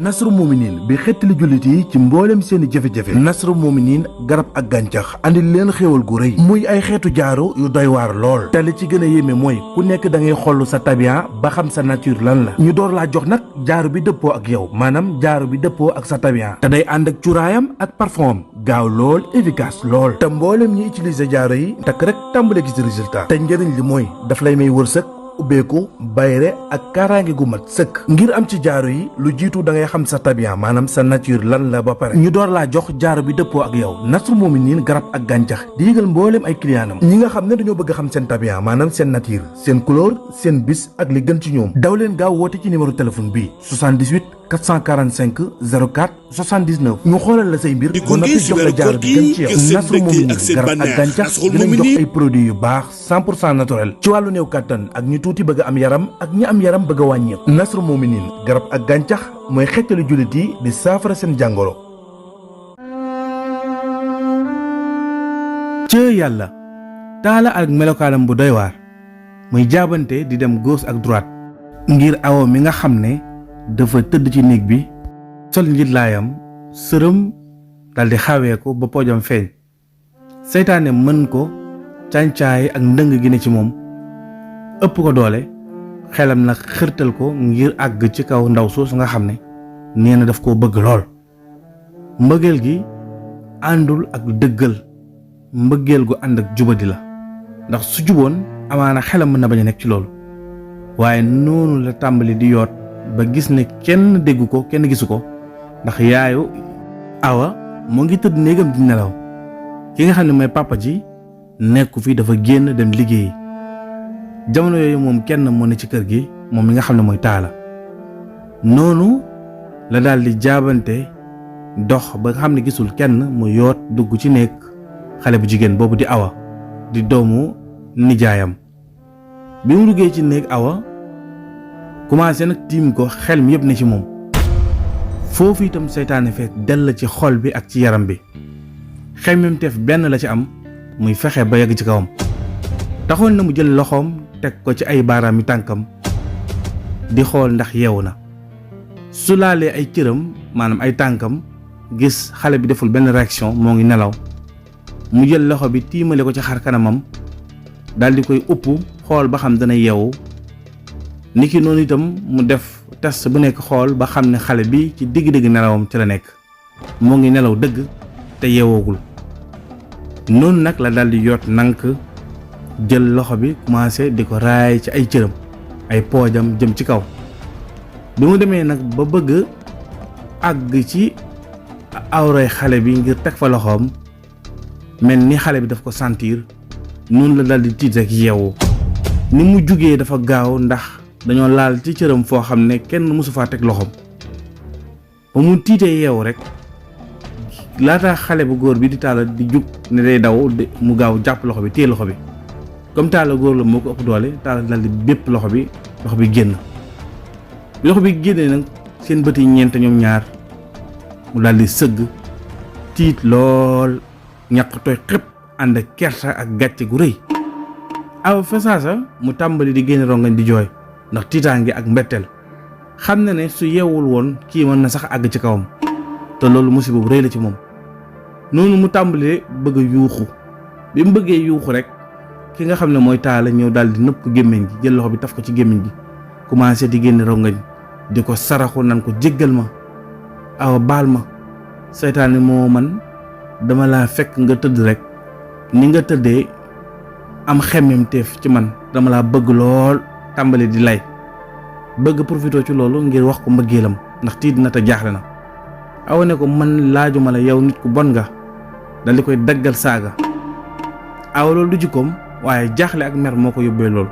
Nasru Mominin bi xettali jullit yi ci mboolem seeni jafe-jafe. Nasru Mominin garab ak gàncax andil leen xéewal gu rëy muy ay xeetu jaaro yu doy waar lool te li ci gën a yéeme mooy ku nekk da ngay xoll sa tabian ba xam sa nature lan la ñu door laa jox nag jaaro bi dëppoo ak yow maanaam jaaro bi dëppoo ak sa tabian te day ànd ak cuuraayam ak parfum am gaaw lool efficace lool te mboolem ñi utiliser jaaro yi takk rek tàmbale gis résultat te njëriñ li mooy daf lay may wërsëg ubbeeku bayre ak kaaraange gu mat sëkk ngir am ci jaaro yi lu jiitu da ngay xam sa tabian maanaam sa nature lan la ba pare ñu door laa jox jaaro bi dëppoo ak yow Nasru Mominin garab ak gàncax di yëgal mbooleem ay clientam ñi nga xam ne dañoo bëgg a xam seen tabian maanaam seen nature seen couleur seen bis ak li gën ci ñoom daw leen gaaw woote ci numéro téléphone bi 78 445 04 79 ñu xoolal la say mbir ba noppi jox la jaaro bi gën ci yow Nasru Mominin garab ak gàncax dinañ jox ay produits yu baax 100% naturel ci wàllu néew kàttan ak ñu tuuti bëgg am yaram ak ñi am yaram bëgg a wàññeeku Nasru Mominin garab ak gàncax mooy xettali jullit yi di saafara seen jàngoro. cë yàlla taala ak melokaanam bu doy waar muy jaabante di dem gauche ak droite ngir awo mi nga xam ne dafa tëdd ci néeg bi sol njitlaayam sërëm daldi xawee ko ba poojam feeñ seytaane mën ko càncaay ak ndëng gi ne ci moom ëpp ko doole xelam nag xërtal ko ngir àgg ci kaw ndaw soosu nga xam ne nee na daf koo bëgg lool mbëggeel gi àndul ak dëggal mbëggeel gu ànd ak jubadi la ndax su juboon amaana xelam mën na bañ a nekk ci loolu waaye noonu la tàmbali di yoot ba gis ne kenn déggu ko kenn gisu ko ndax yaayu awa moo ngi tëdd néegam di nelaw ki nga xam ne mooy papa ji nekku fi dafa génn dem liggéeyi jamono yooyu moom kenn moo ne ci kër gi moom mi nga xam ne mooy taala noonu la daal di jaabante dox ba nga xam ne gisul kenn mu yoot dugg ci néeg xale bu jigéen boobu di awa di doomu nijaayam bi mu duggee ci néeg awa commencé nag tiim ko xel mi yëpp ne ci moom foofu itam seytaane fees dell ci xol bi ak ci yaram bi xemmemteef benn la ci am muy fexe ba yegg ci kawam taxoon na mu jël loxoom teg ko ci ay baaraami tànkam di xool ndax yeewu na su laalee ay cëram maanaam ay tànkam gis xale bi deful benn réaction moo ngi nelaw mu jël loxo bi tiimale ko ci xar kanamam daldi koy upp xool ba xam dana yeewu niki noonu itam mu def test bu nekk xool ba xam ne xale bi ci digg-digg nelawam ci la nekk moo ngi nelaw dëgg te yeewoogul noonu nag la daldi yoot nank jël loxo bi commencé di ko raay ci ay cëram ay poojam jëm ci kaw bi mu demee nag ba bëgg àgg ci awray xale bi ngir teg fa loxoom mel ni xale bi daf ko sentir noonu la daldi tiit rek yeewu ni mu jugee dafa gaaw ndax dañoo laal ci cëram foo xam ne kenn mësu faa teg loxoom ba mu tiitee yeewu rek laata xale bu góor bi di taala di jug ne day daw mu gaaw jàpp loxo bi téye loxo bi comme taala góor la moo ko ëpp doole taala daldi bépp loxo bi génn loxo bi génnee nag seen bët yi ñeent ñoom ñaar mu daldi sëgg tiit lool ñaq tooy xëpp ànd ak kersa ak gàcce gu rëy aw fa saasa mu tàmbali di génne rongañ di jooy ndax tiitaange ak mbetteel xam na ne su yeewul woon kii mën na sax àgg ci kawam te loolu musiba bu rëy la ci moom noonu mu tàmbalee bëgg a yuuxu bi mu bëggee yuuxu rek ki nga xam ne mooy taala ñëw daal di nëpp gémmiñ gi jël loxo bi taf ko ci gémmiñ gi commencé di génne rongañ di ko saraxu nan ko jéggal ma awa baal ma seytaane moo man dama laa fekk nga tëdd rek ni nga tëddee am xemmemteef ci man dama laa bëgg lool tàmbali di lay bëgg profité ci loolu ngir wax ko mbëggeelam ndax tiit na te jaaxle na awa ne ko man laajuma la yow nit ku bon nga dal di koy daggal saaga awa loolu du jikkoom waaye jaaxle ak mer moo ko yóbbee loolu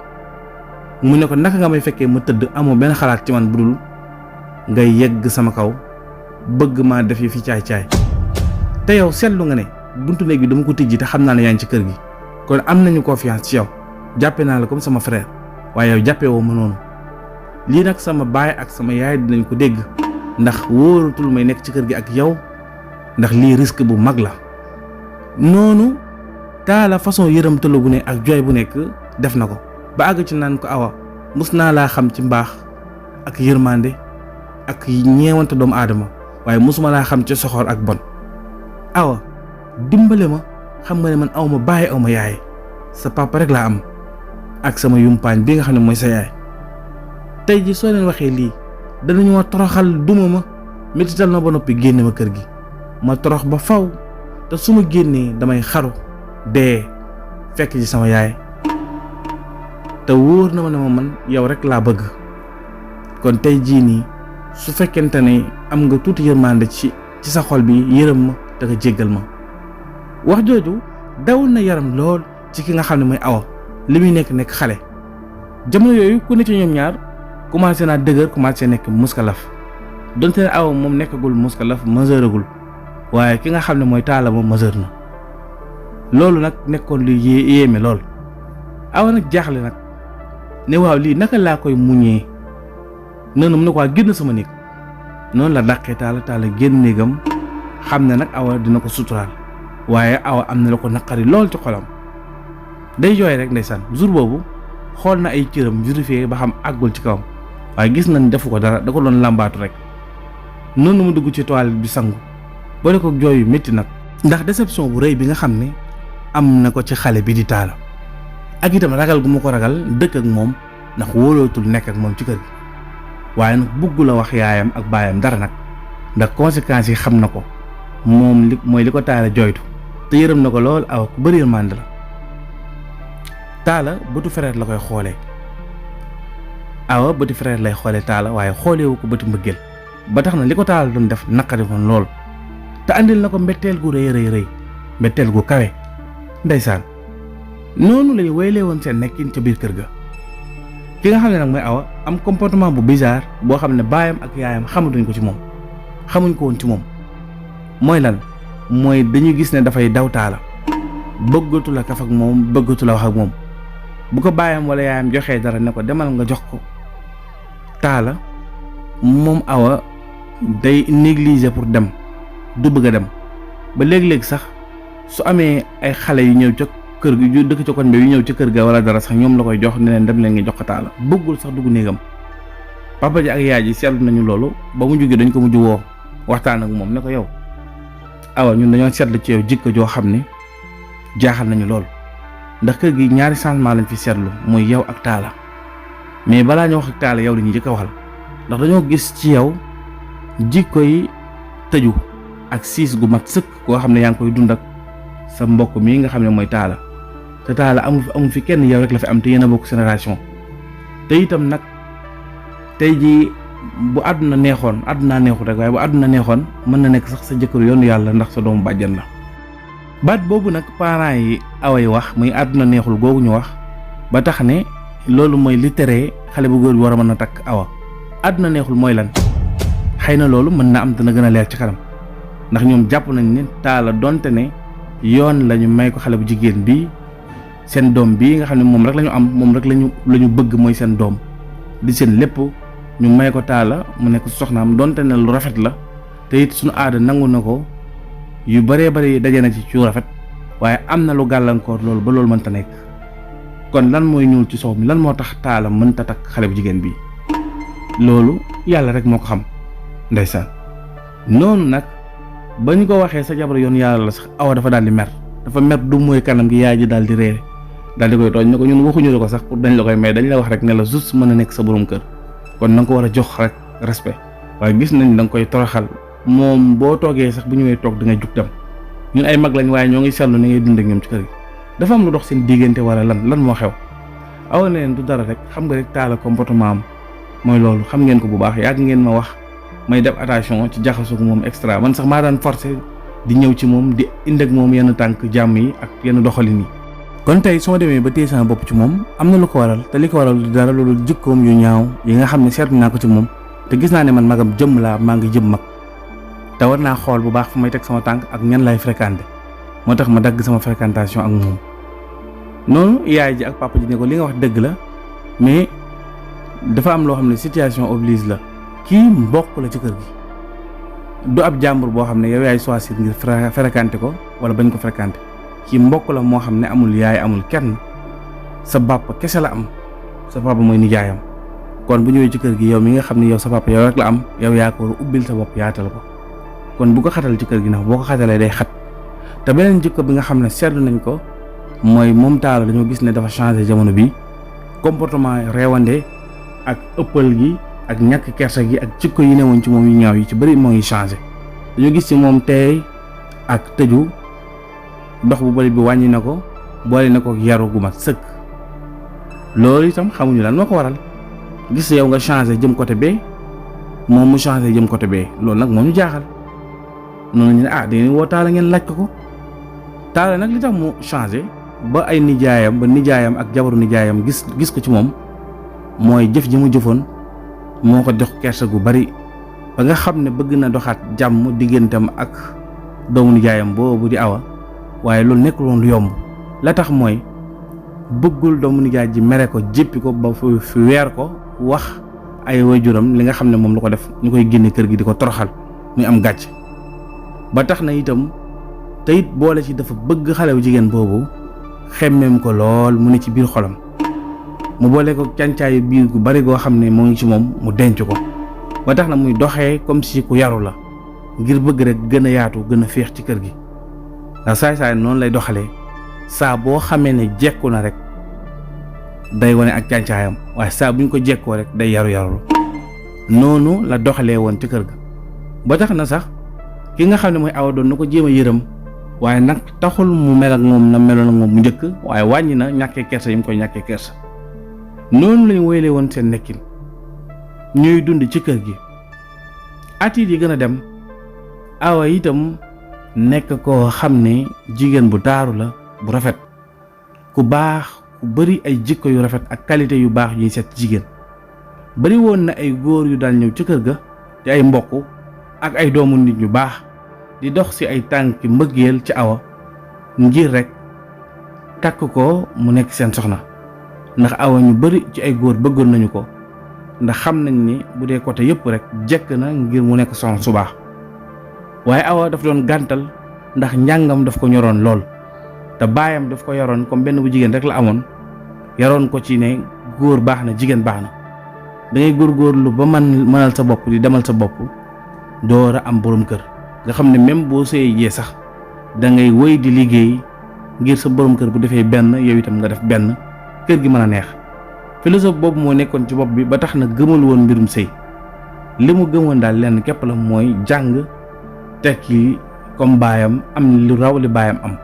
mu ne ko naka nga may fekkee ma tëdd amoo benn xalaat ci man bu dul ngay yegg sama kaw bëgg maa def yi fi caay-caay te yow seetlu nga ne buntu néeg bi dama ko tijji te xam naa ne yaa ngi ci kër gi kon am nañu confiance ci yow jàppe naa la comme sama frère waaye yow jàppee woo ma noonu lii nag sama baay ak sama yaay dinañ ko dégg ndax wóoratul may nekk ci kër gi ak yow ndax lii risque bu mag la noonu taala façon yërëmtalu bu ne ak jooy bu nekk def na ko ba àgg ci naan ko awa mus naa laa xam ci mbaax ak yërmande ak ñeewante doomu aadama waaye mosuma laa xam ci soxor ak bon. Awa dimbale ma, xam nga ne man aw ma bàyyi aw ma yaay, sa papa rek laa am ak sama yumpaañ bi nga xam ne mooy sa yaay. tey ji soo leen waxee lii danañu ma toroxal, duma ma, mettital na ba noppi génne ma kër gi, ma torox ba faw, te su ma génnee damay xaru dee fekk ci sama yaay, te wóor na ma ne ma man yow rek laa bëgg. kon tey jii nii su fekkente ne am nga tuuti yërmande ci sa xol bi, yërëm ma te nga jéggal ma. wax jooju dawul na yaram lool ci ki nga xam ne mooy Awa li muy nekk xale. jamono yooyu ku ne ci ñoom ñaar commencé naa dëgër, commencé nekk muskalaf, donte ne Awa moom nekkagul muskalaf, majeuragul, waaye ki nga xam ne mooy Talla moom majeur na. loolu nag nekkoon lu yéeme lool. Awa nag jaaxle nag ne waaw lii naka laa koy muñee. noonu mu ne ko waa génn sama néeg. noonu la dàqee Talla génn néegam, xam ne nag Awa dina ko suturaal, waaye Awa am na la ko naqari lool ci xolam. day jooy rek ndeysaan. jour boobu xool na ay cëram vérifié ba xam àggul ci kawam, waaye gis nañ defu ko dara, da ko doon làmbaatu rek. noonu mu dugg ci toilette bi sangu, boole ko jooy yu métti nag, ndax déception bu rëy bi nga xam ne am na ko ci xale bi di Talla, ak itam ragal gu ma ko ragal dëkk ak moom ndax wóolootul nekk ak moom ci kër gi. waaye nag bugg la wax yaayam ak baayam dara nag, ndax conséquences yi xam na ko, moom li ko Talla jooytu, te yërëm na ko lool. Awa ku bëri yërmande la. Talla bëtu frère la koy xoolee, Awa bëtu frère lay xoolee Talla, waaye xooleewu ko bëtu mbëggeel, ba tax na li ko Talla doon def naqari woon lool, te andil na ko mbetteel gu rëy, mbetteel gu kawe. ndeysaan noonu lañu wéylee woon seen nekkin ca biir kër ga. ki nga xam ne nag mooy Awa am comportement bu bizarre boo xam ne baayam ak yaayam xamatuñ ko ci moom, xamuñ ko woon ci moom. mooy lan? mooy dañuy gis ne dafay daw Talla, bëggatu la kaf ak moom, bëggatu la wax ak moom. bu ko baayam wala yaayam joxee dara ne ko demal nga jox ko Talla, moom Awa day négliger pour dem, du bëgg a dem. ba léeg-léeg sax su amee ay xale yu ñëw ca kër gi yu dëkk ca koñ bi yu ñëw ca kër ga wala dara sax ñoom la koy jox ne leen dem leen nga jox ko Talla, bëggul sax dugg néegam. papa ji ak yaay ji seetlu nañu loolu, ba mu jógee dañ ko mujj woo waxtaan ak moom ne ko yow Awa ñun dañoo seetlu ci yow jikko joo xam ne jaaxal nañu lool, ndax kër gi ñaari changement lañ fi seetlu, mooy yow ak Talla. mais balaa ñu wax ak Talla yow la ñuy jëkk a waxal, ndax dañoo gis ci yow jikko yi tëju ak siis gu mat sëkk koo xam ne yaa ngi koy dund ak sa mbokk mii nga xam ne mooy Talla. te Talla amu fi kenn, yow rek la fi am, te yéen a bokk génération. te itam nag tey jii bu àdduna neexoon, àdduna neexut rek, waaye bu àdduna neexoon mën na nekk sax sa jëkkëru yoonu yàlla ndax sa doomu bàjjan la. baat boobu nag parents yi Awa yi wax muy àdduna neexul googu ñu wax, ba tax ne loolu mooy li tere xale bu góor bi war a mën a takk Awa. àdduna neexul mooy lan? xëy na loolu mën na am dana gën a leer ci kanam, ndax ñoom jàpp nañ ne Talla donte ne yoon lañu may ko xale bu jigéen bi, seen doom bii nga xam ne moom rek lañu am, moom rek lañu bëgg, mooy seen doom di seen lépp, ñu may ko Talla mu nekk soxnaam, donte ne lu rafet la, te it suñu aada nangu na ko, yu bëree bëri daje na ci rafet, waaye am na lu gàllankoor loolu ba loolu mënta nekk. kon lan mooy ñuul ci soow mi? lan moo tax Talla mënta takk xale bu jigéen bi? loolu yàlla rek moo ko xam. ndeysaan noonu nag ba ñu ko waxee sa jabar yoon yàlla la sax, Awa dafa daal di mer, du mooy kanam gi, yaay ji daal di réere, daal di koy tooñ ne ko ñun waxuñu la ko sax pour dañ la koy may, dañ la wax rek ne la juste mën a nekk sa borom kër, kon na nga ko war a jox rek respect. waaye gis nañ da nga koy toroxal, moom boo toogee sax bu ñëwee toog da ngay jug dem. ñun ay mag lañ, waaye ñoo ngi seetlu ni ngay dund ak ñoom ci kër gi. dafa am lu dox seen diggante wala lan moo xew? Awa ne leen du dara rek, xam nga rek Talla comportement am mooy loolu, xam ngeen ko bu baax, yàgg ngeen ma wax may def attention ci jaxasoo ko moom extra. man sax maa daan forcé di ñëw ci moom, di indi ak moom yenn tànk jàmm yi ak yenn doxalin yi. kon tey su ma demee ba téye sama bopp ci moom, am na lu ko waral, te li ko waral du dara loolu jikkoom yu ñaaw yi nga xam ne seetlu naa ko ci moom, te gis naa ne man magam jëmm laa, maa ngi jëm mag, te war naa xool bu baax fu may teg sama tànk ak ñan lay fréquenté. moo tax ma dagg sama fréquentation ak moom. noonu yaay ji ak papa ji ne ko li nga wax dëgg la, mais dafa am loo xam ne situation oblige la. kii mbokk la ci kër gi, du ab jàmbur boo xam ne yow yaay choisir ngir fréquenté ko wala bañ ko fréquenté. kii mbokk la moo xam ne amul yaay amul kenn, sa papa kese la am, sa papa mooy nijaayam. kon bu ñëwee ci kër gi yow mi nga xam ne yow sa papa yow rek la am yow yaa ko war a ubbil sa bopp yaatal ko kon bu ko xatal ci kër gi ndax boo ko xatalee day xat. te beneen jikko bi nga xam ne seetlu nañ ko mooy moom Talla dañoo gis ne dafa changé jamono bi comportement reewande ak ëppal gi ak ñàkk kersa gi ak jikko yi newoon ci moom yu ñaaw yi ci bëri moo ngi changé. dañoo gis ci moom tey ak tëju dox bu bëri bi wàññi na ko boole na ko yaru gu mat sëkk loolu itam xamuñu lan moo ko waral gis yow nga changé jëm côté bee moom mu changé jëm côté bee loolu nag moo ñu jaaxal noonu ñu ne dangeen woo Talla ngeen laaj ko. Talla nag li tax mu changé ba ay nijaayam ak jabaru nijaayam gis ko ci moom mooy jëf ji mu jëfoon moo ko jox kersa gu bari ba nga xam ne bëgg na doxaat jàmm digganteem ak doomu nijaayam boobu di Awa waaye loolu nekkul woon lu yomb. la tax mooy bëggul doomu nijaay ji mere ko jéppi ko ba fi weer ko wax ay waajuram li nga xam ne moom la ko def ñu koy génne kër gi di ko toroxal muy am gàcc ba tax na itam te it boole ci dafa bëgg xale bu jigéen boobu xemmeem ko lool mu ne ci biir xolam mu boole ko càncaayu biir gu bari goo xam ne moo ngi ci moom mu denc ko ba tax na muy doxee comme si ku yaru la ngir bëgg rek gën a yaatu gën a féex ci kër gi ndax saay-saay noonu lay doxalee saa boo xamee ne jekku na rek day wane ak càncaayam waaye saa bu ñu ko jekkoo rek day yaru noonu la doxalee woon ci kër ga ba tax na sax ki nga xam ne mooy Awa doon na ko jéem a yërëm waaye nag taxul mu mel ak moom na meloon ak moom mu njëkk waaye wàññi na ñàkkee kersa yi mu koy ñàkkee kersa noonu lañu wéyalee woon seen nekkin ñuy dund ci kër gi at yi gën a dem Awa itam nekk koo xam ne jigéen bu taaru la bu rafet ku baax ku bari ay jikko yu rafet ak qualité yu baax yuy seet jigéen bari woon na ay góor yu daan ñëw ci kër ga di ay mbokk ak ay doomu nit ñu baax di dox ci ay tànki mbëggeel ci Awa ngir rek takk ko mu nekk seen soxna ndax Awa ñu bari ci ay góor bëggoon nañu ko ndax xam nañ ni bu dee côté yëpp rek jekk na ngir mu nekk soxna su baax waaye Awa daf doon gàntal ndax njàngam daf ko ñoroon lool te baayam daf ko yaroon comme benn bu jigéen rek la amoon yaroon ko ci ne góor baax na jigéen baax na dangay góorgóorlu ba mënal sa bopp di demal sa bopp door a am borom kër nga xam ne même boo sëyee sax da ngay wëy di liggéey ngir sa borom kër bu defee benn yow itam nga def benn kër gi mën a neex. philosophe boobu moo nekkoon ci bopp bi ba tax na gëmal woon mbirum sëy li mu gëmoon daal lenn képp la mooy jàng tekki comme baayam am lu raw li baayam am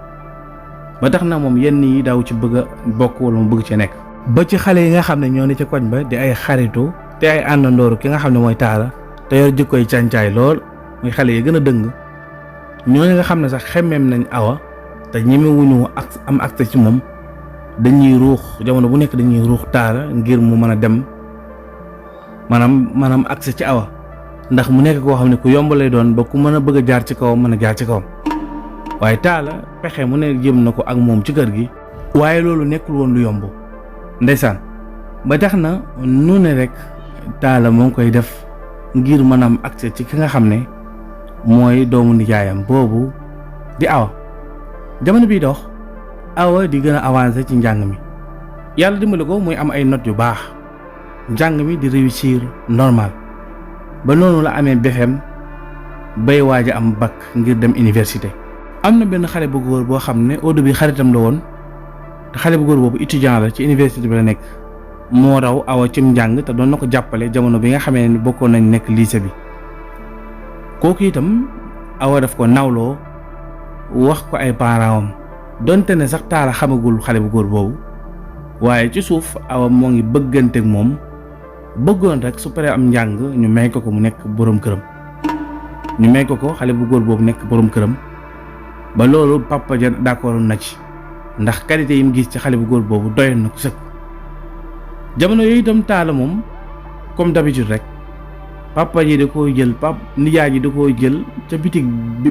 ba tax na moom yenn yi daaw ci bëgg a bokk wala mu bëgg ci nekk. ba ci xale yi nga xam ne ñoo ne ci koñ ba di ay xaritu te ay àndandooru ki nga xam ne mooy Talla te yor jikkoy càncaay lool muy xale yi gën a dëng ñooñu nga xam ne sax xemmeem nañ Awa te ñemewuñu am accès ci moom dañuy ruux jamono bu nekk dañuy ruux Talla ngir mu mën a dem maanaam accès ci Awa ndax mu nekk koo xam ne ku yomb lay doon ba ku mën a bëgg a jaar ci kawam mën a jaar ci kawam waaye Talla pexe mu ne jëm na ko ak moom ci kër gi waaye loolu nekkul woon lu yomb ndeysaan ba tax na nu ne rek Talla moo ngi koy def ngir mën a am accès ci ki nga xam ne mooy doomu nijaayam boobu di Awa jamono bii dox Awa di gën a avancé ci njàng mi yàlla dimbali ko muy am ay notes yu baax njàng mi di réussir normal ba noonu la amee BFEM bay waaj a am bac ngir dem université. am na benn xale bu góor boo xam ne au début xaritam la woon te xale bu góor boobu étudiant la ci université bi la nekk moo raw Awa cim njàng te doon na ko jàppale jamono bi nga xamee ne bokkoon nañ nekk lycée bi kooku itam Awa daf ko nawloo wax ko ay parents am donte ne sax Talla xamagul xale bu góor boobu waaye ci suuf Awa moo ngi bëgganteeg moom bëggoon rek su paree am njàng ñu may ko mu nekk boroom këram ñu may ko xale bu góor boobu nekk boroom këram ba loolu papa ja d'accord na ci ndax qualité yi mu gis ci xale bu góor boobu doyoon na ko sëkk jamono yooyu itam Talla moom comme d'habitude rek papa ji da koo jël nijaay ji da koo jël ca bitig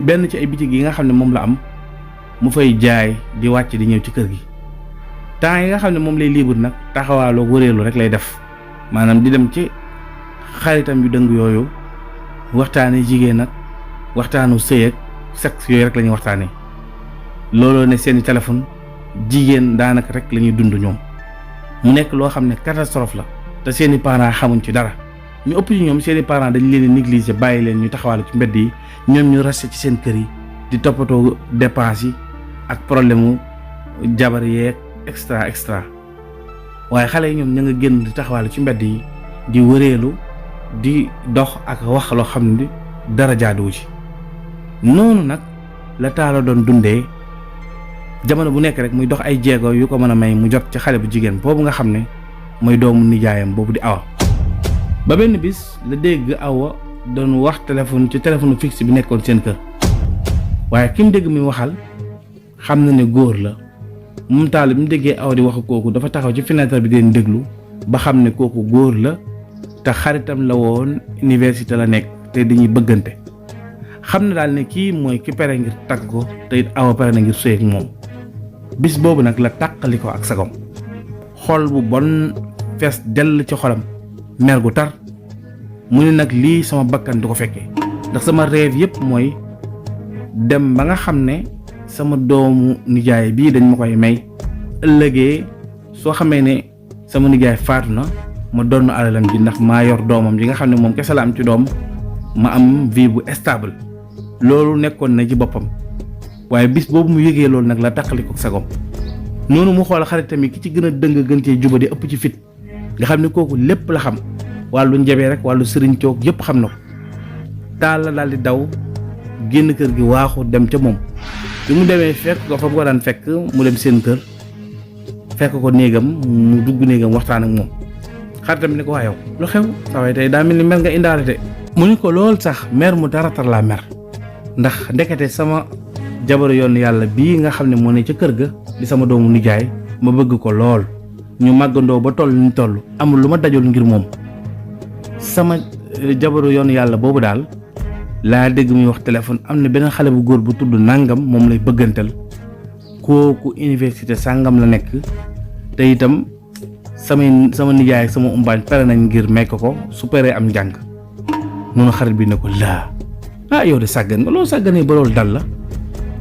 benn ci ay bitig yi nga xam ne moom la am mu fay jaay di wàcc di ñëw ci kër gi temps yi nga xam ne moom lay libre nag taxawaaloo wëreelu rek lay def maanaam di dem ci xaritam yu dëng yooyu waxtaane jigéen nag waxtaanu sëy ak sexe yooyu rek la ñuy waxtaanee looloo ne seeni téléphone jigéen daanaka rek la ñuy dund ñoom mu nekk loo xam ne catastrophe la te seeni parents xamuñ ci dara. ñu ëpp ci ñoom seeni parents dañ leen négliger bàyyi leen ñu taxawal ci mbedd yi ñoom ñu resté ci seen kër yi di toppatoo dépense yi ak problème mu jabar yeeg extra waaye xale yi ñoom ña nga génn di taxawal ci mbedd yi di wëreelu di dox ak wax loo xam ne dara jaaduwu ci. noonu nag la Talla doon dundee jamono bu nekk rek muy dox ay jéego yu ko mën a may mu jot ci xale bu jigéen boobu nga xam ne mooy doomu nijaayam boobu di Awa. ba benn bis la dégg Awa doon wax téléphone ci téléphone fixe bi nekkoon seen kër waaye ki mu dégg muy waxal xam na ne góor la moom Talla bi mu déggee Awa di wax kooku dafa taxaw ci fenêtre bi di leen déglu ba xam ne kooku góor la te xaritam la woon université la nekk te dañuy bëggante xam na daal ne kii mooy ki pere ngir tagg ko te it Awa pere na ngir sëy ak moom. bis boobu nag la tàqali ko ak sagom xol bu bon fees dell ci xolam mer gu tar mu ne nag lii sama bakkan du ko fekkee ndax sama rêve yépp mooy dem ba nga xam ne sama doomu nijaay bii dañ ma koy may ëllëgee soo xamee ne sama nijaay faatu na ma donn alalam ji ndax maa yor doomam ji nga xam ne moom kese la am ci doom ma am vie bu stable. loolu nekkoon na ci boppam waaye bis boobu mu yëgee loolu nag la tàqali ko sagom noonu mu xool xaritam yi ki ci gën a dëng gën cee juba di ëpp ci fit nga xam ne kooku lépp la xam wàllu njabee rek wàllu sëriñ coog yëpp xam na ko. Talla daal di daw génn kër gi waaxu dem ca moom bi mu demee fekk ko fa mu ko daan fekk mu dem seen kër fekk ko néegam mu dugg néegam waxtaan ak moom xaritam bi ne ko waa yow lu xew saway tey daa mel ni mer nga indaale de mu ni ko lool sax mer mu dara tar laa mer ndax ndekete sama jabaru yoon yàlla bii nga xam ne moo ne ca kër ga di sama doomu nijaay ma bëgg ko lool ñu màggandoo ba toll ni toll amul lu ma dajul ngir moom sama jabaru yoon yàlla boobu daal laa dégg muy wax téléphone am na beneen xale bu góor bu tudd nangam moom lay bëggantal kooku université sàngam la nekk te itam sama nijaay ak sama umbaañ pare nañ ngir may ko su paree am njàng. noonu xarit bi ne ko laa yow de sàggan nga loolu sàgganee ba loolu dal la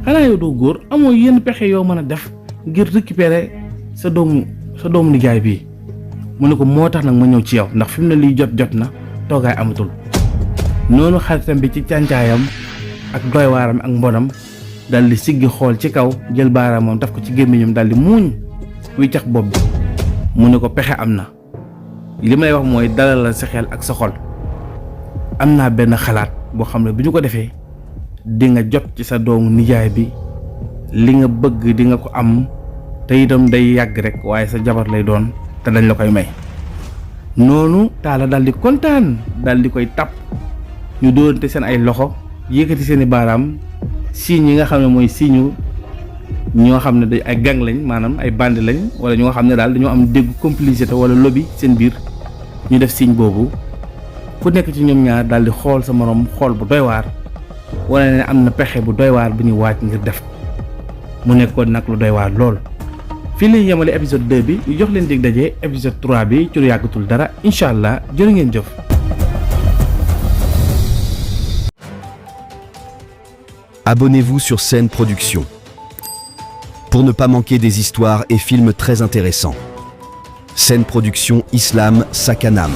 xanaa yow doo góor amoo yenn pexe yoo mën a def ngir récupérer sa doomu nijaay bii. mu ne ko moo tax nag ma ñëw ci yow ndax fi mu ne lii jot na toogaay amatul. noonu xaritam bi ci càncaayam ak doy waaram ak mbonam dal di siggi xool ci kaw jël baaraamam daf ko ci gémmiñam dal di muuñ wiccax bopp bi mu ne ko pexe am na li ma lay wax mooy dalal sa xel ak sa xol am naa benn xalaat boo xam ne bu ñu ko defee di nga jot ci sa doomu nijaay bi li nga bëgg di nga ko am te itam day yàgg rek waaye sa jabar lay doon te dañ la koy may. noonu Talla dal di kontaan dal di koy tàpp ñu dóorante seen ay loxo yëkkati seen i baaraam signes yi nga xam ne mooy signe ñoo xam ne day ay gang lañ maanaam ay bandi lañ wala ñoo xam ne daal dañoo am dégg complicité wala lobby seen biir ñu def signe boobu ku nekk ci ñoom ñaar daal di xool sa morom xool bu doy waar wala ne am na pexe bu doy waar bu ñuy waaj ngir def mu nekkoon nag lu doy waar lool. fii la ñu yemale épisode 2 bi ñu jox leen dig daje épisode 3 bi ci lu yàggatul dara incha allah jërë ngeen jëf. Abonnez-vous sur Scène Production pour ne pas manquer des histoires et films très intéressants. Scène Production Islam Sakanam.